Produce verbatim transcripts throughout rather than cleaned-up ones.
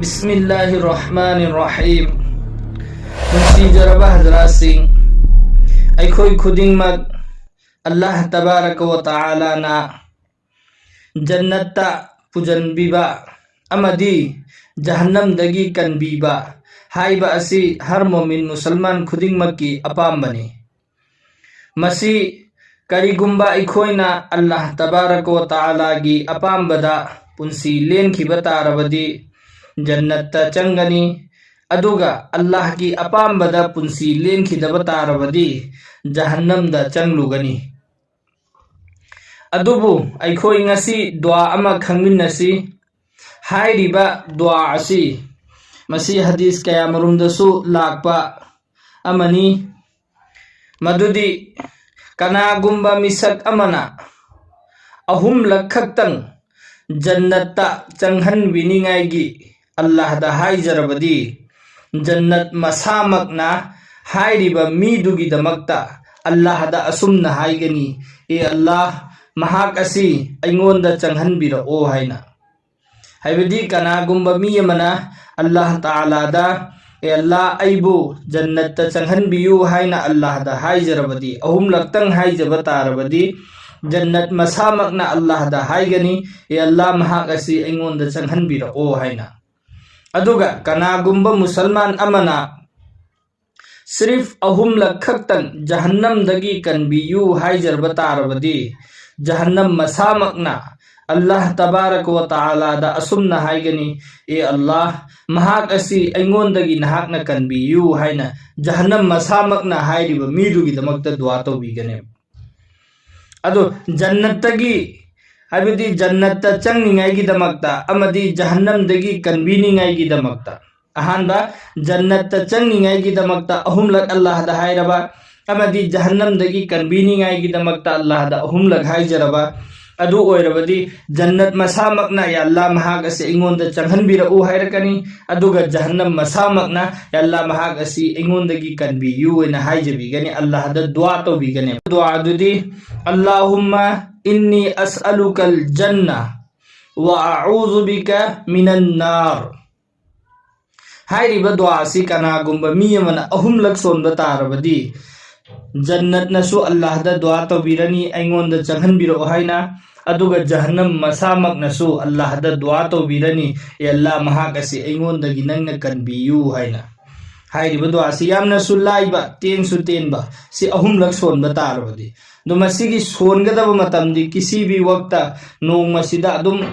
ꯕꯤꯁꯃꯤꯜꯂꯥꯍꯤꯔ ꯔꯍꯃꯥꯅꯤꯔ ꯔꯍꯤꯝ꯫ ꯅꯨꯡꯁꯤꯖꯔꯕ ꯍꯖꯔꯥꯠꯁꯤꯡ, ꯑꯩꯈꯣꯏ ꯈꯨꯗꯤꯡꯃꯛ ꯑꯜꯂꯥꯍ ꯇꯕꯥꯔꯀ ꯋ ꯇꯥꯂꯥꯅ ꯖꯟꯅꯠꯇ ꯄꯨꯖꯟꯕꯤꯕ ꯑꯃꯗꯤ ꯖꯍꯟꯅꯝꯗꯒꯤ ꯀꯟꯕꯤꯕ ꯍꯥꯏꯕ ꯑꯁꯤ ꯍꯔ ꯃꯣꯃꯤꯟ ꯃꯨꯁꯜꯃꯥꯟ ꯈꯨꯗꯤꯡꯃꯛꯀꯤ ꯑꯄꯥꯝꯕꯅꯤ꯫ ꯃꯁꯤ ꯀꯔꯤꯒꯨꯝꯕ ꯑꯩꯈꯣꯏꯅ ꯑꯜꯂꯥꯍ ꯇꯕꯥꯔꯀ ꯋ ꯇꯥꯂꯥꯒꯤ ꯑꯄꯥꯝꯕꯗ ꯄꯨꯟꯁꯤ ꯂꯦꯟꯈꯤꯕ ꯇꯥꯔꯕꯗꯤ ꯖꯟꯅꯠꯇ ꯆꯪꯒꯅꯤ, ꯑꯗꯨꯒ ꯑꯜꯂꯥꯍꯒꯤ ꯑꯄꯥꯝꯕꯗ ꯄꯨꯟꯁꯤ ꯂꯦꯟꯈꯤꯗꯕ ꯇꯥꯔꯕꯗꯤ ꯖꯍꯟꯅꯝꯗ ꯆꯪꯂꯨꯒꯅꯤ꯫ ꯑꯗꯨꯕꯨ ꯑꯩꯈꯣꯏ ꯉꯁꯤ ꯗꯨꯋꯥ ꯑꯃ ꯈꯪꯃꯤꯟꯅꯁꯤ꯫ ꯍꯥꯏꯔꯤꯕ ꯗꯨꯋꯥ ꯑꯁꯤ ꯃꯁꯤ ꯍꯗꯤꯁ ꯀꯌꯥꯃꯔꯨꯝꯗꯁꯨ ꯂꯥꯛꯄ ꯑꯃꯅꯤ꯫ ꯃꯗꯨꯗꯤ ꯀꯅꯥꯒꯨꯝꯕ ꯃꯤꯁꯛ ꯑꯃꯅ ꯑꯍꯨꯝꯂꯛ ꯈꯛꯇꯪ ꯖꯟꯅꯠꯇ ꯆꯪꯍꯟꯕꯤꯅꯤꯡꯉꯥꯏꯒꯤ ꯑꯜꯂꯥꯍꯗ ꯍꯥꯏꯖꯔꯕꯗꯤ, ꯖꯟꯅꯠ ꯃꯁꯥꯃꯛꯅ ꯍꯥꯏꯔꯤꯕ ꯃꯤꯗꯨꯒꯤꯗꯃꯛꯇ ꯑꯜꯂꯥꯍꯗ ꯑꯁꯨꯝꯅ ꯍꯥꯏꯒꯅꯤ, "ꯑꯦ ꯑꯜꯂꯥꯍ, ꯃꯍꯥꯛ ꯑꯁꯤ ꯑꯩꯉꯣꯟꯗ ꯆꯪꯍꯟꯕꯤꯔꯛꯑꯣ" ꯍꯥꯏꯅ꯫ ꯍꯥꯏꯕꯗꯤ ꯀꯅꯥꯒꯨꯝꯕ ꯃꯤ ꯑꯃꯅ ꯑꯜꯂꯥꯍ ꯇꯥꯂꯥꯗ, "ꯑꯦ ꯑꯜꯂꯥꯍ, ꯑꯩꯕꯨ ꯖꯟꯅꯠꯇ ꯆꯪꯍꯟꯕꯤꯌꯨ" ꯍꯥꯏꯅ ꯑꯜꯂꯥꯍꯗ ꯍꯥꯏꯖꯔꯕꯗꯤ, ꯑꯍꯨꯝꯂꯛꯇꯪ ꯍꯥꯏꯖꯕ ꯇꯥꯔꯕꯗꯤ, ꯖꯟꯅꯠ ꯃꯁꯥꯃꯛꯅ ꯑꯜꯂꯥꯍꯗ ꯍꯥꯏꯒꯅꯤ, "ꯑꯦ ꯑꯜꯂꯥꯍ, ꯃꯍꯥꯛ ꯑꯁꯤ ꯑꯩꯉꯣꯟꯗ ꯆꯪꯍꯟꯕꯤꯔꯛꯑꯣ" ꯍꯥꯏꯅ꯫ ꯑꯗꯨꯒ ꯀꯅꯥꯒꯨꯝꯕ ꯃꯨꯁꯜꯃꯥꯟ ꯑꯃꯅ ꯁꯤꯔꯤꯐ ꯑꯍꯨꯝꯂꯛ ꯈꯛꯇꯪ ꯖꯍꯟꯅꯝꯗꯒꯤ ꯀꯟꯕꯤꯌꯨ ꯍꯥꯏꯖꯔꯕ ꯇꯥꯔꯕꯗꯤ, ꯖꯍꯟꯅꯝ ꯃꯁꯥꯃꯛꯅ ꯑꯜꯂꯥꯍ ꯇꯕꯥꯔꯀ ꯋ ꯇꯥꯂꯥꯗ ꯑꯁꯨꯝꯅ ꯍꯥꯏꯒꯅꯤ, "ꯑꯦ ꯑꯜꯂꯥꯍ, ꯃꯍꯥꯛ ꯑꯁꯤ ꯑꯩꯉꯣꯟꯗꯒꯤ ꯅꯍꯥꯛꯅ ꯀꯟꯕꯤꯌꯨ" ꯍꯥꯏꯅ ꯖꯍꯟꯅꯝ ꯃꯁꯥꯃꯛꯅ ꯍꯥꯏꯔꯤꯕ ꯃꯤꯗꯨꯒꯤꯗꯃꯛꯇ ꯗꯨꯋꯥ ꯇꯧꯕꯤꯒꯅꯤ꯫ ꯑꯗꯨ ꯖꯟꯅꯠꯇꯒꯤ, ꯍꯥꯏꯕꯗꯤ ꯖꯟꯅꯠꯇ ꯆꯪꯅꯤꯡꯉꯥꯏꯒꯤꯗꯃꯛꯇ ꯑꯃꯗꯤ ꯖꯍꯟꯅꯝꯗꯒꯤ ꯀꯟꯕꯤꯅꯤꯡꯉꯥꯏꯒꯤꯗꯃꯛꯇ, ꯑꯍꯥꯟꯕ, ꯖꯟꯅꯠꯇ ꯆꯪꯅꯤꯡꯉꯥꯏꯒꯤꯗꯃꯛꯇ ꯑꯍꯨꯝꯂꯛ ꯑꯜꯂꯥꯍꯗ ꯍꯥꯏꯔꯕ, ꯑꯃꯗꯤ ꯖꯍꯟꯅꯝꯗꯒꯤ ꯀꯟꯕꯤꯅꯤꯡꯉꯥꯏꯒꯤꯗꯃꯛꯇ ꯑꯜꯂꯥꯍꯗ ꯑꯍꯨꯝꯂꯛ ꯍꯥꯏꯖꯔꯕ, ꯑꯗꯨ ꯑꯣꯏꯔꯕꯗꯤ ꯖꯟꯅꯠ ꯃꯁꯥꯃꯛꯅ, "ꯌꯥ ꯑꯜꯂꯥꯍ, ꯃꯍꯥꯛ ꯑꯁꯤ ꯑꯩꯉꯣꯟꯗ ꯆꯪꯍꯟꯕꯤꯔꯛꯎ" ꯍꯥꯏꯔꯛꯀꯅꯤ, ꯑꯗꯨꯒ ꯖꯍꯟꯅꯝ ꯃꯁꯥꯃꯛꯅ, "ꯌꯥ ꯑꯜꯂꯥꯍ, ꯃꯍꯥꯛ ꯑꯁꯤ ꯑꯩꯉꯣꯟꯗꯒꯤ ꯀꯟꯕꯤꯌꯨ" ꯍꯥꯏꯅ ꯍꯥꯏꯖꯕꯤꯒꯅꯤ, ꯑꯜꯂꯥꯍꯗ ꯗꯨꯋꯥ ꯇꯧꯕꯤꯒꯅꯤ꯫ ꯗꯨꯋꯥꯗꯨꯗꯤ, "ꯑꯜꯂꯥꯍꯨꯝꯃ ꯏꯟꯅꯤ ꯑꯁꯑꯂꯨꯀꯜ ꯖꯟꯅ ꯋ ꯑꯎꯖꯨ ꯕꯤꯀ ꯃꯤꯅꯟ ꯅꯥꯔ"꯫ ꯍꯥꯏꯔꯤꯕ ꯗꯨꯋꯥ ꯑꯁꯤ ꯀꯅꯥꯒꯨꯝꯕ ꯃꯤ ꯑꯃꯅ ꯑꯍꯨꯝꯂꯛ ꯁꯣꯟꯕ ꯇꯥꯔꯕꯗꯤ, ꯖꯟꯅꯠꯅꯁꯨ ꯑꯜꯂꯥꯍꯗ ꯗꯨꯋꯥ ꯇꯧꯕꯤꯔꯅꯤ, "ꯑꯩꯉꯣꯟꯗ ꯆꯪꯍꯟꯕꯤꯔꯛꯑꯣ" ꯍꯥꯏꯅ, ꯑꯗꯨꯒ ꯖꯍꯟꯅꯝ ꯃꯁꯥꯃꯛꯅꯁꯨ ꯑꯜꯂꯥꯍꯗ ꯗꯨꯋꯥ ꯇꯧꯕꯤꯔꯅꯤ, "ꯑꯦ ꯑꯜꯂꯥꯍ, ꯃꯍꯥꯛ ꯑꯁꯤ ꯑꯩꯉꯣꯟꯗꯒꯤ ꯅꯪꯅ ꯀꯟꯕꯤꯌꯨ" ꯍꯥꯏꯅ꯫ ꯍꯥꯏꯔꯤꯕ ꯗꯨꯋꯥ ꯑꯁꯤ ꯌꯥꯝꯅꯁꯨ ꯂꯥꯏꯕ, ꯇꯦꯟꯁꯨ ꯇꯦꯟꯕ, ꯁꯤ ꯑꯍꯨꯝꯂꯛ ꯁꯣꯟꯕ ꯇꯥꯔꯕꯗꯤ꯫ ꯑꯗꯣ ꯃꯁꯤꯒꯤ ꯁꯣꯟꯒꯗꯕ ꯃꯇꯝꯗꯤ ꯀꯤꯁꯤ ꯚꯤ ꯋꯛꯇ, ꯅꯣꯡꯃꯁꯤꯗ ꯑꯗꯨꯝ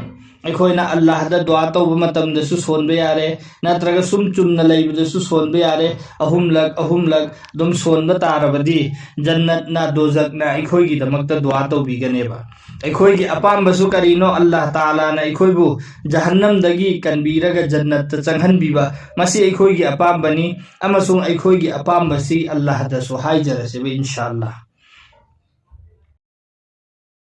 ꯑꯩꯈꯣꯏꯅ ꯑꯜꯂꯥꯍꯗ ꯗꯨꯋꯥ ꯇꯧꯕ ꯃꯇꯝꯗꯁꯨ ꯁꯣꯟꯕ ꯌꯥꯔꯦ, ꯅꯠꯇ꯭ꯔꯒ ꯁꯨꯝ ꯆꯨꯝꯅ ꯂꯩꯕꯗꯁꯨ ꯁꯣꯟꯕ ꯌꯥꯔꯦ꯫ ꯑꯍꯨꯝꯂꯛ ꯑꯍꯨꯝꯂꯛ ꯑꯗꯨꯝ ꯁꯣꯟꯕ ꯇꯥꯔꯕꯗꯤ ꯖꯟꯅꯠꯅ, ꯗꯣꯖꯛꯅ ꯑꯩꯈꯣꯏꯒꯤꯗꯃꯛꯇ ꯗꯨꯋꯥ ꯇꯧꯕꯤꯒꯅꯦꯕ꯫ ꯑꯩꯈꯣꯏꯒꯤ ꯑꯄꯥꯝꯕꯁꯨ ꯀꯔꯤꯅꯣ? ꯑꯜꯂꯥꯍ ꯇꯥꯂꯥꯅ ꯑꯩꯈꯣꯏꯕꯨ ꯖꯍꯟꯅꯝꯗꯒꯤ ꯀꯟꯕꯤꯔꯒ ꯖꯟꯅꯠꯇ ꯆꯪꯍꯟꯕꯤꯕ, ꯃꯁꯤ ꯑꯩꯈꯣꯏꯒꯤ ꯑꯄꯥꯝꯕꯅꯤ꯫ ꯑꯃꯁꯨꯡ ꯑꯩꯈꯣꯏꯒꯤ ꯑꯄꯥꯝꯕꯁꯤ ꯑꯜꯂꯥꯍꯗꯁꯨ ꯍꯥꯏꯖꯔꯁꯦꯕ, ꯏꯟꯁꯥ ꯑꯜꯂꯥꯍ꯫